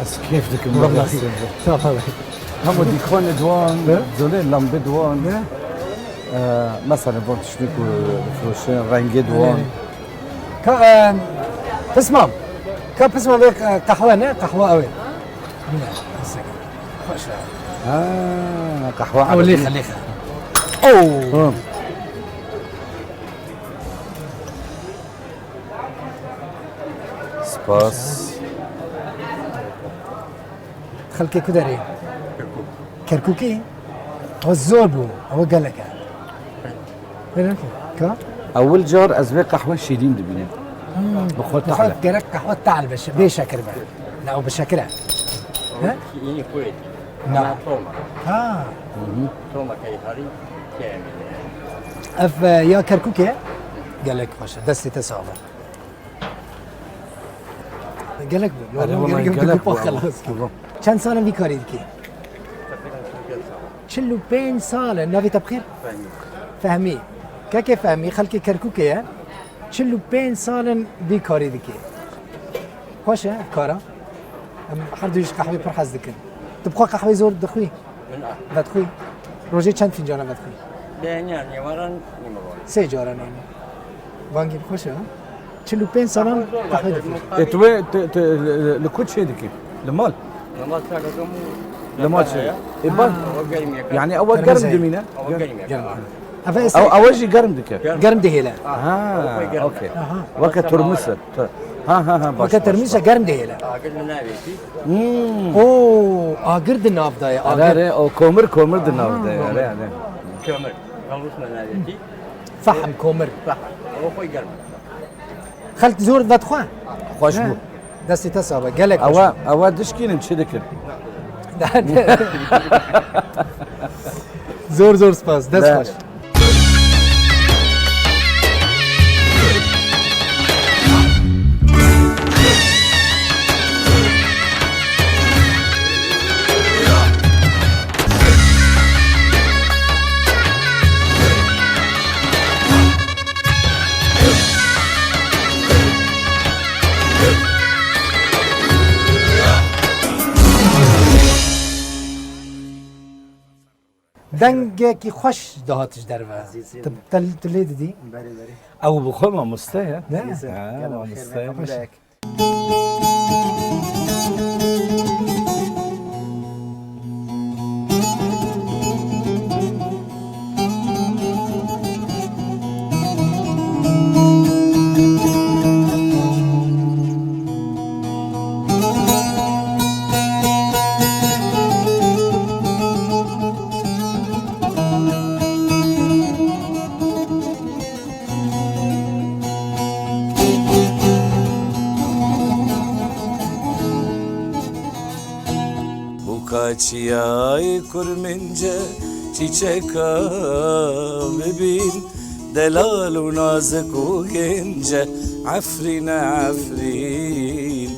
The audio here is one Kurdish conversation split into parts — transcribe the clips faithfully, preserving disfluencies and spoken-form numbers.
Ez kêf dikim. Wellahî. Tamam. Hemû dîkanê di wan, he? Zolê lambê di wan. He? Ee, mesela van tiştê ku difiroşin, rengê di wan. He. Ka, e, pismam. Ka pismam vê, e, qehwe ne? Qehwe ew ê. Bine, kesek. Xweş e. Ha, qehwe. Ew erebî. Lêxe, lêxe. Oh! Hı. Spas. Xelkê ku derê? Kerkûk. Kerkûkî? Ew zor bû. Ew gelek e. Gelek e. Ka? Ewil car ez vê qehwe şîrîn dibînim. Hmm. Bi xwe Bi xwe tehle. Gerek qehwe tehl be, bê şekir be. Ne, ew bi şekir e. He? Yeni kuvvet. Na. Ama toma. Ha. Hı hı. Toma keyharî kêmî. Ev, e, ya Kerkûkê? Gelek xweş e. Destê te sax be. Gelek bû. Erê, normal wela gelek gelek bû, bû, xelas. Tamam. Çend sal in vî karî dikî? Çil û pênc sal in. Navê te bi xêr? Fehmî. Fehmî. Kekê Fehmî, xelkê Kerkûkê ye. Çil û pênc sal in vî karî dikî. Xweş e ev kara. Em her du ji qehwê pir hez dikin. Tu bi xwe qehwê zor dixwî? Min a. Vedixwî? Rojê çend fincana vedixwî? Dênya nêvaran nîmron. Sê caran nîmron. Bangî xweş e, ha? Çil û pênc salan qehwê dixwî. Ê, tu wê, tu, tu, li, li ku çê dikî? Li mal? Li mal çaga dom û Li mal çê. Ê, bak. Ew germ yeka. Yani ew germ dimîne? Ew germ yeka. Ev ê Ew, ew jî germ dike. Germ. Germ dihêle. Ha, okey. Aha. Weke turmis e. Tu-, ha, ha, ha, baş, Weke baş, turmis e, baş. Germ dihêle. Agir li navê kî? Hmm. Oo, agir di nav de ye, Are, agir. Are, o komir, komir di nav de ye. Aha, Are, komir. Are. Kömür. Kalmış navê kî? Fahm, komir. Fahm. O koy germ. Xelk zor vedixwe? Xweş bû. He. Destê te sax be. Gelek xweş bû. Ewa, ewa dişkînin çi dikin? Zor zor spas. Dest xweş. Dengekî xweş dihat ji derve. Ezîzim. Tu, te, tu lê didî? Berê, berê. Ew bi xwe mamoste ye. Ne? Ezîzim, Ha, gel, mamoste xêr ye. Be. Bûka çiyayê kurmince çîçeka bibîn, delal û nazik û gênce, Efrîne, Efrîn.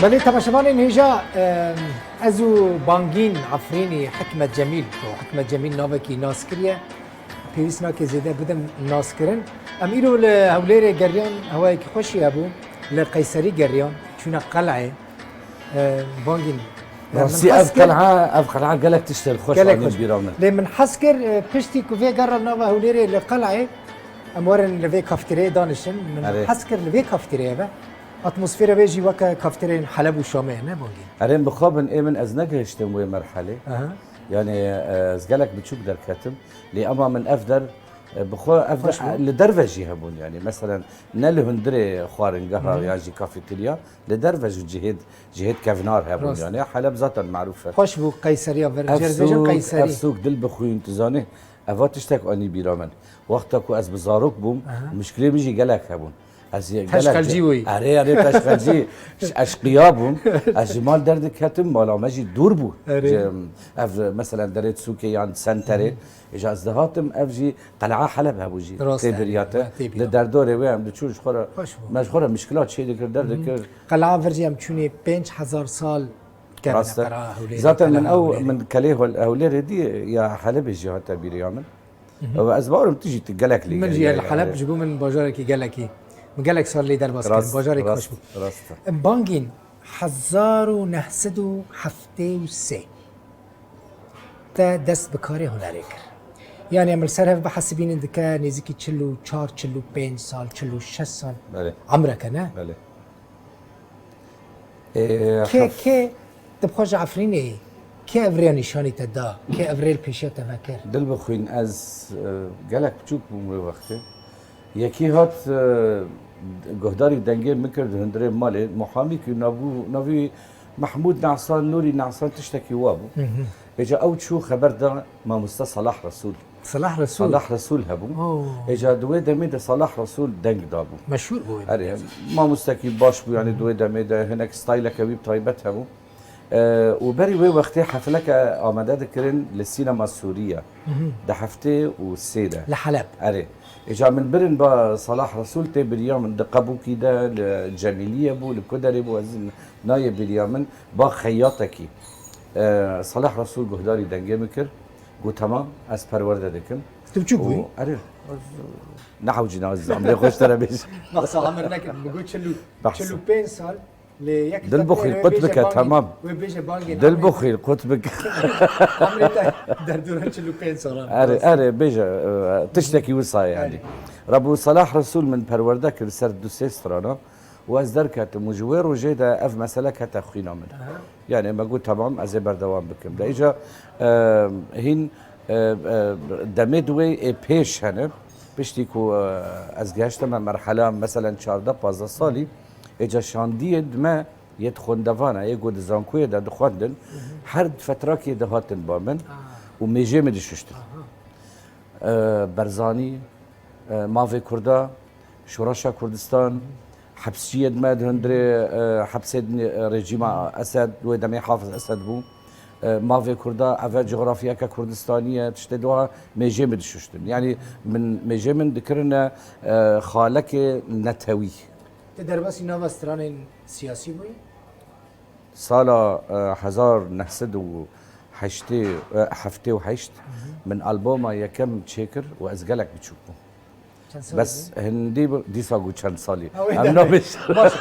Belê temaşevanên hêja, em, ez û Bangîn Efrînî Hikmet Cemîl, ku Hikmet Cemîl navekî nas kiriye, pêwîst nake zêde bidim naskirin. Em îro li Hewlêrê geriyan, hewayekî xweşî hebû. Li Qeyserî geriyan, çûne qeleyê, e, Bangîn. Rastî, min ev hes kir qelha, ev qelha gelek tiştên xweş Gelek anîn xweş. Bîra min. Lê min hes kir, e, piştî ku vê gera nava Hewlêrê li qeleyê, em werin li vê kafteriyê danişin. Min Erê. hes kir li vê kafteriyê be. Atmosfera vê jî weke kafteriyên Heleb û Şamê ye, ne Bangîn? Erê, min bixwe bin, ê min ez negihiştim wê merhelê. Aha. Yani, e, ez gelek biçûk derketim. Lê ema min ev der, e, bi xwe ev Xweş der bû. li derve jî hebûn yani. Meselen, ne li hundirê xwaringeha Hı hı. yan jî kafeterya, li derve jî cihêd, cihêd kevnar hebûn Rast. yani. Heleb zaten marûf e. Xweş bû Qeyseriya vir. Ev Cêr dibêjin sûk, Qeyserî. ev sûk dil bixwîn, tu zanî, eva tiştek anî bîra min. Wexta ku ez bi zarok bûm, Aha. muşkilê min jî gelek hebûn. Ez yê Teşqelcî gelek bûyî. Erê, erê, teşqelcî. Eşqiya bûm. Ez ji mal derdiketim, mala me jî dûr bû. Erê. Ji, ev, meselen, derê Sûkê yan Senterê. Îja ez dihatim, ev jî Qel'a Heleb hebû jî. Rast e, tê biriyate. Ha, tê bira. Li derdorê wê em diçûn ji xwe re, Xweş bû. Me ji xwe re mişkila çê dikir, derdikir. Qel'a vir jî em çûnê pênc hezar sal kevine Rast e. Qel'a Hewlêrê, Zaten Qel'a min ew, Hewlêrê. Min kelê Hol-, Hewlêrê dî ya Helebê jî hate bîriya min. Ew ez bawerim tu jî tu gelek lê Min gel-, jî ya, li Heleb ya. Ji bo min bajareke gelekî, min gelek sal lê derbas kirin. Rast, Bajarek rast, xweş bû. Rast e. Bangîn, hezar û neh sed û heftê û sê te dest bi karê hunerê kir. Yani em li ser hev bihesibînin dike nêzîkî çil û çar, çil û pênc sal, çil û şeş sal Belê. Emreke ne? Belê. Ê, Kê, hef- kê di bi xwe ji Efrînê, kê ev rêya nîşanî te da, kê ev rê li pêşiya te vekir? Dil bixwîn, ez, e, gelek biçûk bûm wê wextê. Yekî hat, e, guhdarî dengê min kir di hundirê malê, muhamî ku navû-, navî Mehmûd Nesan, Nûrî Nesan tiştekî wa bû. Hı hı. Êca ew çû xeber da mamoste Salah Resûl. Salah Resûl. Salah Resûl hebû. Oo. Êca di wê demê de Salah Resûl deng dabû. Meşhûr bû wê Erê, demê. Mamostekî baş bû, yani di wê demê de hinek stayleke wî bi taybet hebû. Ee, û berî wê wextê hefleke amade dikirin li Sînema Sûriye. Hı hı. Di heftê û sê de. Li Heleb. Erê. Êca min birin ba Salah Resûl tê biriya min di Qebûkî de, li Cemîliyê bû, li ku derê bû, ez nayê biriya min. Ba xeyatekî. Ee, Salah Resûl guhdarî dengê min kir. Got, "Temam, ez perwerde dikim." Tu biçûk bûyî? Û, erê, ez nehewcîna ez emrê xwe ji te re bêjim. Behsa emir nekin, min got çil û, Behsa. çil û pênc sal, lê yek Dil bixwî, wê qut bêje bike, bangî, temam. Wê bêje bangî, Dil emrê, bixwî, qut bike. Emrê te derdora çil û pênc salan. Erê, erê, bêje, e, tiştekî wisa yani. Erê. Rebû Salah Resûl min perwerde kir ser du sê strana. Û ez derketim û ji wê rojê de ev mesele kete xwîna min. Aha. Yani me got, "Temam, ez ê berdewam bikim." De îca, e, hîn, e, e, demê di wê ê pêş hene. Piştî ku, e, ez gehiştime merhela, meselen çardeh pazdeh salî, êca şandiyê di me yê di xwendevana, yê ku di zankoyê de dixwendin, Hı hı. her di fetrakê de hatin ba min Aa. û mêjê min dişuştin. Aha. E, Berzanî, e, mavê Kurda, Şoreşa Kurdistan, hepsçiyê di me di hundirê, e, hepsê di, e, rejîma Esed, wê demê Hafiz Esed bû. E, mavê Kurda, eve cografyeke Kurdistanî ye, tiştê doha mêjê min dişuştin. Yani min, mêjê min dikirine, e, xalekê netewî. Te derbasî nava stranên siyasî bûyî? Sala, e, hezar neh sed û heştê, e, heftê û heşt Hı hı. min alboma yekem çêkir û ez gelek biçûk bûm. Çend salî Bes bû? hindî bi-, dîsa ku çend salî. Ha, wê Em demê. nabêjin. Baş,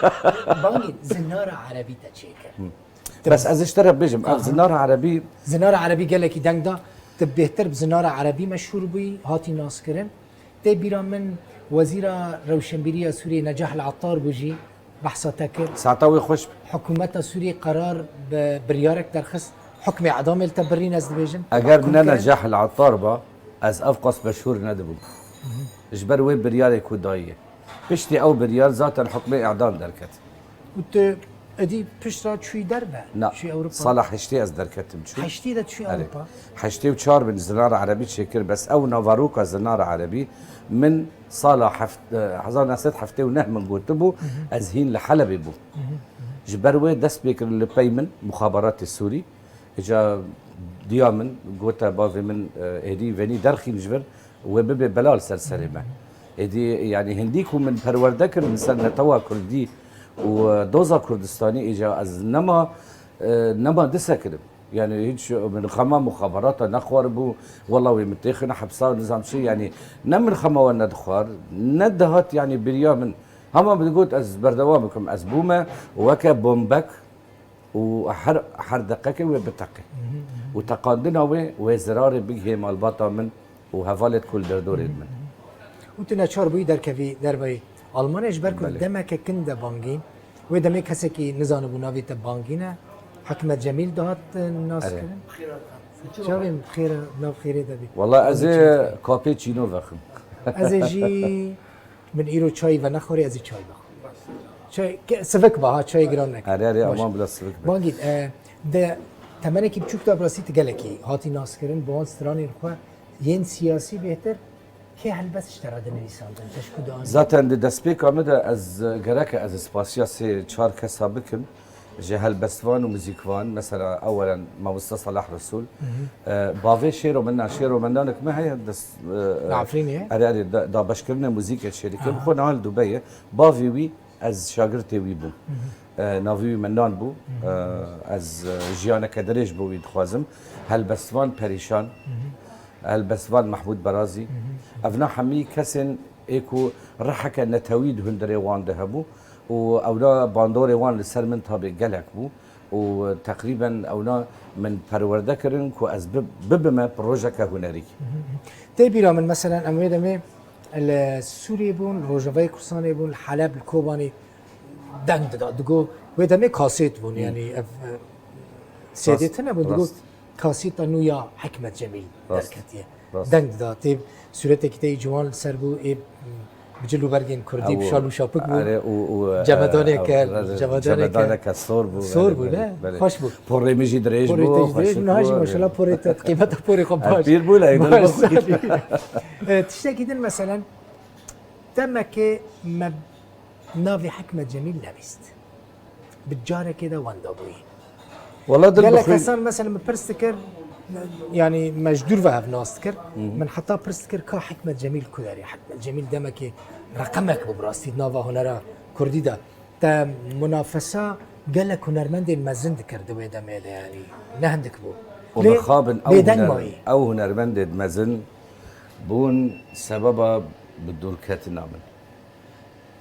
bangî zinara erebî te çêkir. Hı. Te Bes bi- ez ji te re bêjim, ev Aha. zinara erebî Zinara erebî gelekî deng da, tu bêhtir bi zinara erebî meşhûr bûyî, hatî naskirin. Tê bîra min Wezîra Rewşenbîriya Sûriyê Necah El Attar bû jî behsa te kir. Saeta wê xweş be. Hikûmeta Sûriyê qerar bi biryarek derxist. Hukmê edamê li te birîn ez dibêjim. Eger Hukm ne kir. Necah El Attar ba, ez ev qas meşhûr nedibûm. Ji ber wê biryarê ku daye. Piştî ew biryar zaten hukmê edam derket. Û tu êdî pişt re çûyî derve? Na, Çûyî Ewropa? sala heştê ez derketim çû. Heştê de çûyî Erê. Ewropa? Heştê û çar min zinara erebî çêkir, bes ew navaroka zinara erebî min sala heft-, e, hezar neh sed heftê û neh min gotibû, Hı hı. ez hîn li Helebê bûm. Hı hı, hı hı. Ji ber wê dest pê kirin li pey min, muxaberatê Sûrî. Îca diya min gote bavê min, e, êdî venî derxîn ji vir, wê bibe bela li ser serê me. Êdî, yani hindî ku min perwerde kir, min ser netewa Kurdî û, e, doza Kurdistanî, îca ez nema, e, nema disekirim. Yani hiç min xema muxaberata nexwaribû, wela wê min têxine hepsa, nizam çi, yani ne min xema we nedixwar, ne dihat, yani biriya min. Hema min digot ez berdewam bikim, ez bûme weke bombek, û her, her deqekê wê biteqe. Hı hı, hı hı. Û teqandina wê, wê zirarê bigihê malbata min û hevalêt ku li derdorê min. Hı hı, hı hı. Û tu neçar bûyî derkevî derveyî Almanyayê, ji ber ku Belê. demeke kin de bangîn, wê demê kesekî nizanibû navê te bangîn e, Hikmet Cemîl dihat, e, nas Erê. kirin. Çavên xêr e, nav xêrê de bî. Wala ez ê Bangî çêdikirin. kapê çîno vexim. Ez ê jî Min îro çayî venexwarî, ez ê çay vexwim. Çay, ke-, sivik be ha, çayê giran neke. Erê, erê, Baş. aman bila sivik be. Bangîn, e, de temenekî biçûk de bi rastî tu gelekî hatî naskirin, bi wan stranên xwe yên siyasî bêhtir, Kê helbest ji te re dinivîsandin, te ji ku dianî? Zaten di destpêka min de ez gereke ez spasiya sê çar kesa bikim. Ji helbestvan û muzîkvan, mesela ewelen mamoste Salah Resul, e, bavê şêro min, şêro min nanik me heye, dest, e, Li Efrînê ye? Erê, erê, da- dabeşkirine muzîkê çê dikim. Xwe niha li Dubeyê. Bavê wî ez şagirtê wî bûm. E, navê wî Mennan bû. E, ez, e, jiyaneke dirêj bo wî dixwazim. Helbestvan Perîşan, helbestvan Mehmûd Berazî. Evna hemî kesên ê ku riheke netewî di hundirê wan de hebû û ewna bandorê wan li ser min tabê gelek bû û teqrîben ewna min perwerde kirin ku ez bi- bibime projeke hunerî. Tê bîra min, meselen, em wê demê li Sûriyê bûn, li Rojavayê Kurdistanê bûn, li Heleb, li Kobanê deng dida. Digo, wê demê kasêt bûn, yanî ev, e, C D tune bûn, digo, Rast. Kasêta nû ya Hikmet Cemîl Rast. Derketiye. Rast. Deng dida. Tê sûretekî te yî ciwan li ser bû, ê bi cil û bergên kurdî, bi şal û şapik bû. Erê, û, û, e, Cemedaneke, e, cemedaneke cemedaneke sor bû. sor Belê, bû, belê, ne? belê. Xweş bû. Porê min jî dirêj Porê bû. te jî dirêj bû, niha jî maşallah porê te, qîmeta porê xwe Ez baş. pîr bû, lê Baş. baş. E, tiştekî din, meselen, demekê me navê Hikmet Cemîl nebîst. Bi carekê de wenda bûyî. Wala dil Gelek bixwîn. Kesan, mesela, min pirs dikir, yani me ji dûr ve hev nas dikir. Min heta pirs dikir, ka Hikmet Cemîl ku derê? Hikmet Cemîl demekê reqemek bû bi rastî di nava hunera kurdî de. Te munafesa gelek hunermendên mezin dikir di wê demê de, yani ne hindik bû. û Lê bixabin ew bêdeng huner-, mayî. Ew hunermendê mezin bûn sebeba bi dûrketina min.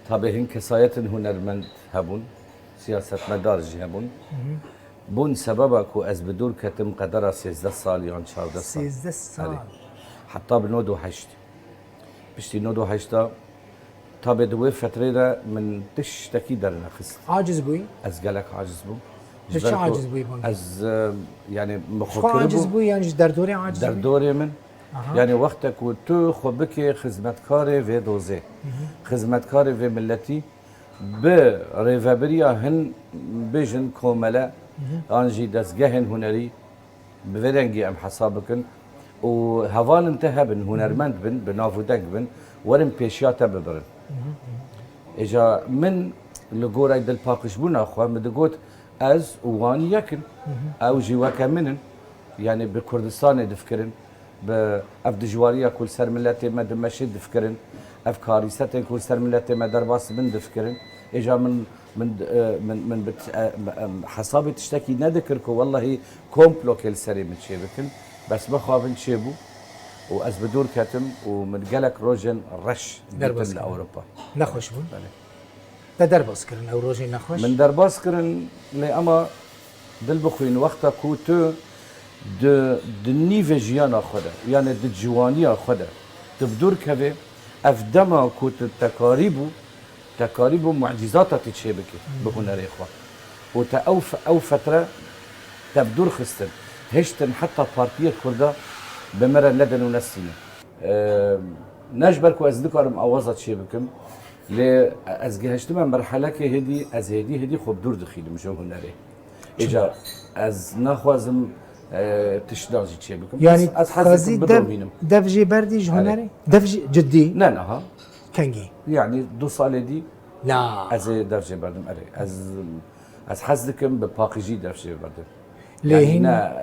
Tabi hin kesayetin hunermend hebûn, siyasetmedar jî hebûn. Bûn sebeba ku ez bi dûr ketim qedera sêzdeh sal yan çardeh sal. Sêzdeh sal. Erê. Heta bi nod û heşt. Piştî nod û heşta, tabi di wê fetrê de min tiştekî dernexist. Aciz bûyî? Ez gelek aciz bûm. Ji çi aciz bûyî bûn? Ez, e, yani, min Ji xwe xwe aciz kiribû bûyî yan ji derdorê aciz bûyî? Derdorê min. Aha. Yani, wextek ku tu xwe bikê xizmetkarê vê dozê, xizmetkarê vê miletî, bi rêvebiriya hin, bêjin, komele, an jî dezgehên hunerî, bi vê rengî em hesab bikin û hevalin te hebin, hunermend bin, bi nav û deng bin, werin pêşiya te bibirin. Êca min li gorek dilpaqijbûna xwe min digot, ez û wan yek in. Ew jî weke min in. Yani bi Kurdistanê difikirin, bi ev dijwariya ku li ser miletê me dimeşê difikirin, ev karîsetên ku li ser miletê me derbas dibin difikirin. Êca min, min, e, min, min bi t-, e, em, hesabê tiştekî nedikir ku wellahî komplokê li serê min çêbikin. Bes mixabin çêbû û ez bi dûr ketim û min gelek rojên reş Derbas dîtin li kirin. Ewropa. Nexweş bûn? Belê. Te derbas kirin ew rojên nexweş? Min derbas kirin, lê ema dil bixwîn, wexta ku tu di, di nîvê jiyana xwe de, yani di ciwaniya xwe de, tu bi dûr kevê, ev dema ku tu te karîbû, te karîbû mucîzata tu çêbikî bi hunerê xwe. Û te ew fe-, ew fetre te bi dûr xistin. Hiştin heta partiyê Kurda bi me re nedin û nestînin. Eee, ne ji ber ku ez nikarim awaza çêbikim, lê ez gihiştime merhelekê hêdî, ez hêdî hêdî xwe bi dûr dixînim ji hunerê. Îca ez naxwazim, eee, tiştan jî çêbikim. Yani Ez, ez hez xwezî dikim dev, bidomînim. Dev jê berdî ji hunerê? Dev jê ciddî? Ne niha. Kengî? Yani du salê dî Na. Ez ê dev jê berdim, erê. Ez, ez hez dikim bi paqijî dev jê berdim. Lê Yani hîn- ne,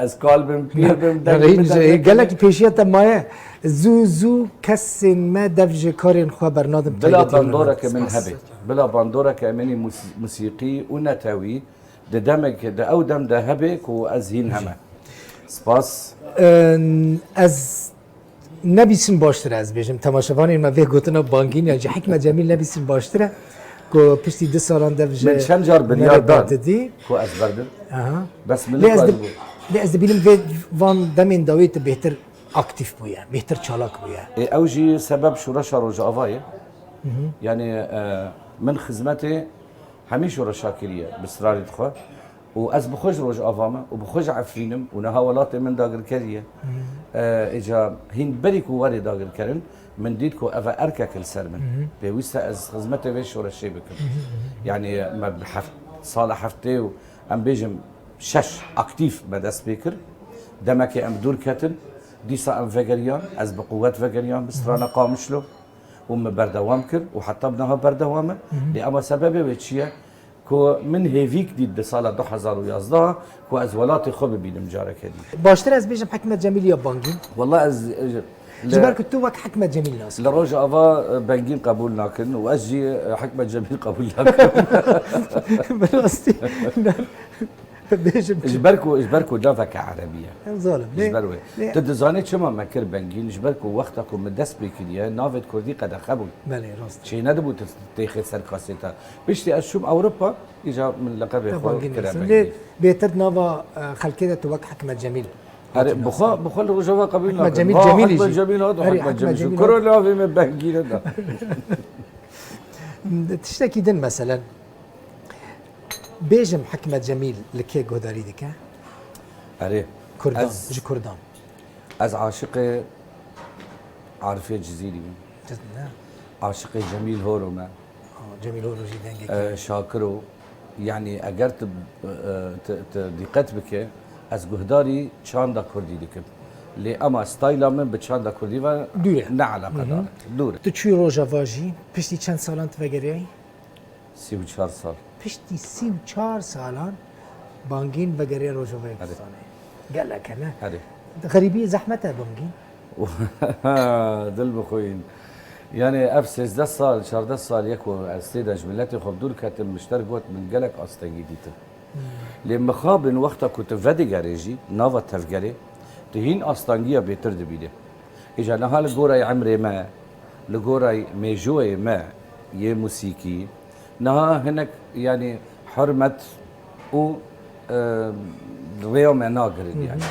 ez kal bim, pîr bim, Yani dengê hîn min ji- derkeve. gelek pêşiya te maye, zû zû kesên me dev ji karên xwe bernadin. Bila taybetî bandoreke Mehmet. min Spas. Hebe. Bila bandoreke min musî-, musîqî û netewî di demek, di ew dem de hebe ku ez hîn heme. Spas. Ee, ez nebîsim baştir e, ez bêjim. Temaşevanên me vê gotina bangîn ya ji Hikmet Cemîl nebîsim baştir e. Ku piştî du salan dev ji Min çend car me biryar re dan didî. Ku ez berdim. Aha. Bes min Lê ez, nikar di, bû. lê ez dibînim vê van demên dawî tu bêhtir aktif bûye, bêhtir çalak bûye. E, ew jî sebeb şoreşa Rojava ye. Yani, e, min xizmetê hemî şoreşa kiriye bi sirarê xwe. Û ez bi xwe ji Rojava me û bi xwe ji Efrîn im û niha welatê min dagirkerî ye. E, îca hîn berî ku werê dagirkerin, min dît ku ev e erkek li ser min. Pêwîst e ez xizmetê vê şoreşê bikim. Yani me bi heft-, sala heftê û em bêjim şeş aktîf me dest pê kir. Demekê em dûr ketin. Dîsa em vegeriyan, ez bi quwet vegeriyan bi strana Qamişlo û min berdewam kir û heta bi niha berdewam e. Lê ema sebebê wê çi ye? Ku min hêvîk dît di sala du hezar û yazdeh ku ez welatê xwe bibînim careke dî. Baştir ez bêjim Hikmet Cemîl ya Bangîn? Wela ez, e, Ji ber ku tu wek Hikmet Cemîl nas. Li Rojava, e, Bengîn qebûl nakin û ez jî, e, Hikmet Cemîl qebûl nakim. Bi rastî. Bêjim. Ji ber ku, ji ber ku naveke erebî ye. Em zalim. Ji ber wê. Lê Tu dizanî çima me kir Bengîn? Ji ber ku wexta ku min dest pê kiriye, navê kurdî qedexe bûn. Belê, rast e. Çênedibû tu têxê ser kaseta. Piştî ez çûm Ewropa, îca min leqebê xwe kire Bengîn. Lê bêtir nava, e, xelkê de tu wek Hikmet Cemîl. Erê, bi xwe, bi xwe li Rojava qebûl nakin. Hikmet Cemîl, Cemîlî jî. Hikmet Cemîl hat, Hikmet Cemîl jî. Kuro navê min Bengîn e da. Tiştekî din meselen. Bêjim Hikmet Cemîl li kê guhdarî dike? Erê. Kurdan, ez, ji Kurdan. Ez aşiqê Arifê Cizîrî bûm. Cid-, ne? Aşiqê Cemîl Horo me. Ha, Cemîl Horo jî dengekî. E, Şakiro. Yanî eger tu, e, tu, tu dîqet bike, ez guhdarî çanda kurdî dikim. Lê ema stayla min bi çanda kurdî ve dûr e, ne eleqedar e. Dûr e. Tu çûyî Rojava jî, piştî çend salan tu vegeriyayî? Sî û çar sal. Piştî sî û çar salan Bangîn vegeriya Rojavayê Kurdistanê. Gelek e, ne? Erê. Xerîbî zehmet e Bangîn. Dil bixwîn. Yani ev sêzdeh sal, çardeh sal ye ku ez tê de ji miletê xwe dûr ketim, min ji te re got min gelek astengî dîtin. Hmm. Lê mixabin wexta ku tu vedigerê jî, nava tevgerê, tu hîn astengiya bêtir dibînî. Îca niha li gorayê emrê me, li gorayê mêjoyê me yê musîkî, niha hinek, yanî, hurmet û, e, rêya me nagirin, yanî.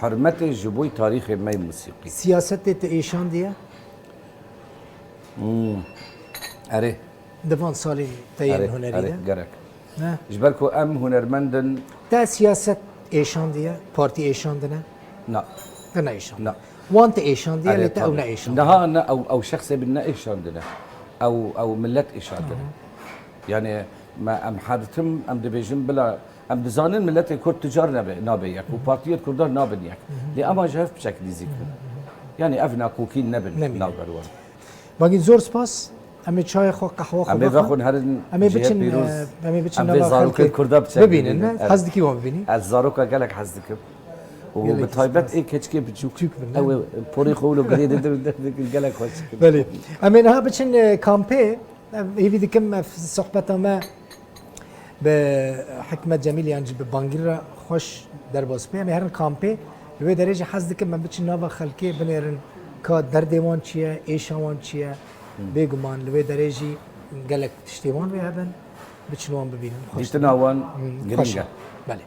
Hurmetê ji bo tarîxê me yê musîkî. Siyasetê te êşandiye? Hmm. Erê. Di van salên te yên hunerî de? Erê, erê, gerek. Ne? Ji ber ku em hunermend in. Te siyaset êşandiye, partî êşandine? Na. Te neêşandiye. Na. Wan te êşandiye, erê, lê te ew neêşandiye. Niha ne ew, ew şexsê min neêşandine. Ew, ew millet êşandine. Aha. Yani me, em her tim, em dibêjin bila, em dizanin miletê Kurd tu car nebe, nabe yek û partiyê Kurdan nabin yek. Lê ema ji hev piçek nîzîk bin. Yani ev nakokîn nebin navber wan. Bangîn, zor spas. Em ê çayê xwe, qehwa xwe vexwin. Em ê vexwin, herin cihê pîroz. Em ê biçin, e, em ê biçin nava xelkê. Em vê zarokên Kurda bibînin, ne? Hez dikî wan bibînî? Ez zaroka gelek hez dikim. Û bi taybet ê keçikê biçûk. Biçûk bin, ne? Ew ê porê xwe wilo girê didin, gelek xweş dikin. Belê. Em ê niha biçin, e, kampê. Ev, hêvî dikim ev sohbeta me bi Hikmet Cemîl yan jî bi Bangîn re xweş derbas bê. Em ê herin kampê. Li wê derê jî hez dikim em biçin nava xelkê binêrin ka derdê wan çi ye, êşa wan çi ye. Bêguman li wê derê jî gelek tiştê wan wê hebin, biçin wan bibînin. Xweş dîtina wan girîng e. Belê.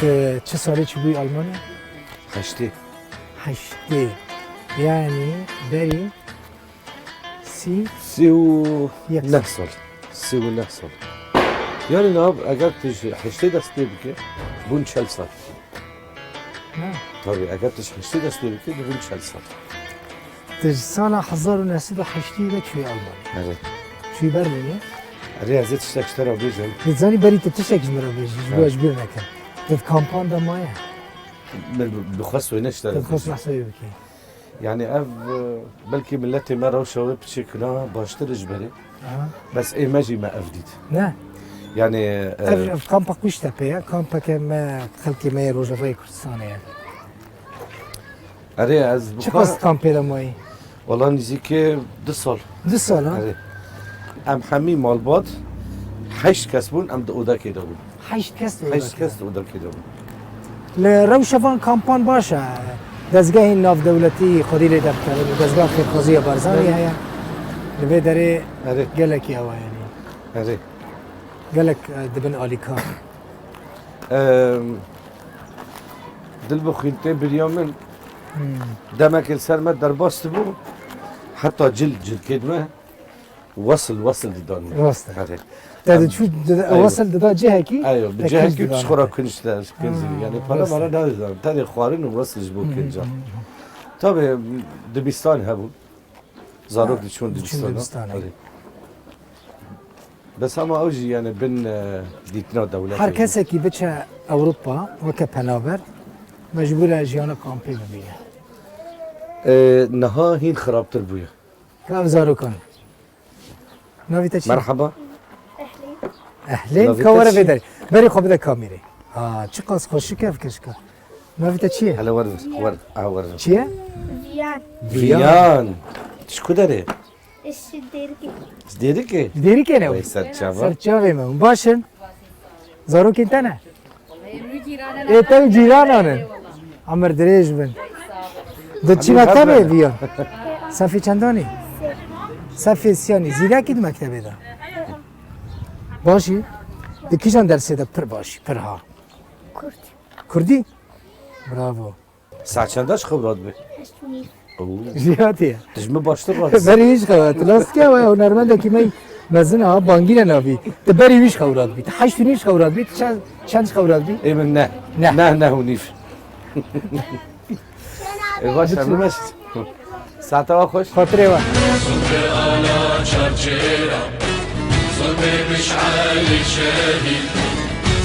Tu çi salê çûbûyî Almanya? Heştê. Heştê. Yani berî sî, sî û neh sal. Sî û neh sal. Yani nav, eger tu ji heştê dest pê bike, bûn çel sal. Ha. Tabii, eger tu ji heştê dest pê bike, dibûn çel sal. Tu ji sala hezar û neh sed û heştê de çûyî Almanya. Evet. Çûyî Berlînê? Erê, ez ê tiştek ji te re bêjim. Dizanî berî tu tiştek ji min re bêjî, ji bo ez ji bîr nekim. Tu di kampan de maye? Min bi-, bi xwe soyne ji te re bêjim. Tu bi xwe behsa wê bikî. Yani ev, e, belkî miletê me rewşa wê piçê kina baştir ji berê. Aha. Bes ê me jî me ev dît. Ne? Yani, e, ev, ev kampa Kuştepe ye. Kampeke me, xelkê me yê Rojavayê Kurdistanê ye. Erê, ez bi xwe... Çiqas kampê de mayî? Wala nîzîkê du sal. Du sal, ha? Erê. Em hemî malbat heşt kes bûn, em di odakê de bûn. Heşt kes di odakê de. Heşt kes di odakê de bûn. Li rewşa van kampan baş e. Dezgehên navdewletî xwedî lê derdikevin û dezgeha xêrxwazî ya Barzanî heye. Li vê derê gelekî ew e, yanî. Erê. Gelek, e, dibin alîkar. Em, Dilbixwîn tê biriya min. Hmm. Demek li ser me derbas dibû. Heta cil, cilkê me. Wesil, wesil didan. Wesil. Erê. Te diçû, wesil dida cihekî, eyo, bi cihekî ji xwe re kinc de, kinc. Ha, yani para mara nadidan. Tenê xwarin û wesil ji bo kinca. Tabii dibistan hebû. Zarok diçûn dibistana. Diçûn dibistana. Erê. Bes ama ew jî yani bin, e, dîtina dewletê. Her kesekî biçe Ewropa weke penaber, mecbûr e jiyana kampê bibîne. E, niha hîn xirabtir bûye. Ka ev zarokan. Navê te çi? Merhaba. Ehlên. Ehlên, ka were vê derê. Berê xwe bide kamîrê. Ha, çiqas xweşik e ev keşka. Navê te çi ye? Hele wer vir, wer, a wer vir. Çi ye? Viyan. Viyan. Ji ku derê? Ji Dêrikê. Ji Dêrikê? Ji Dêrikê ne? Wey ser çava. Ser çavê me. Baş in? Zarokên te ne? Ê te û cîranan in. Emir dirêj bin. Di çi mektebê viyan? Sefê çendanî? Sefê siyanî. Zîrekî di mektebê de. Başî? Di kîjan dersê de pir başî, pir ha? Kurd. Kurdî? Bravo. Saet çenda ji xew radibî? Heşt û nîv. Oo. Jiyatî ye. Tu ji min baştir radibî. Berî wî ji xew, tu lastike we hunermendekî me mezin a, bangîne navî. Tu berî wî ji xew radibî. Tu heşt û nîv ji xew radibî. Tu çend, çend ji xew radibî? Ê min ne. Ne. Ne, neh û nîv. Ê baş e, bimeş. Saeta we xweş. Xatirê we. Sobe ala çarçêra, sobe miş'alê şehîd,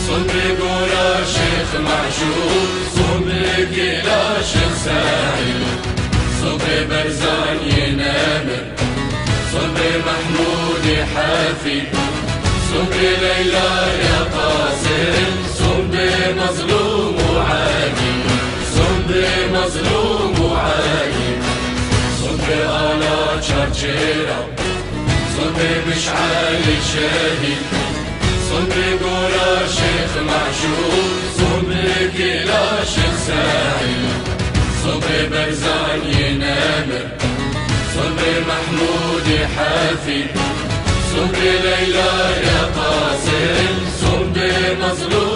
sobe gora Şêx Meşûr, sobe kêla Şêx Seîd, sobe Berzaniyê nemir, sobe Mehmûdê Hefîd, sobe Leyla ya Qasim, sobe Mezlûm û Elî. Sobe Mezlûm û Elî, sobe ala çarçêra, sobe miş'alê şehîd, sobe gora Şêx Meşûr, sobe kêla Şêx Seîd, sobe Berzaniyê nemir, sobe Mehmûdê Hefîd, sobe Leyla ya Qasim, sobe Mezlûm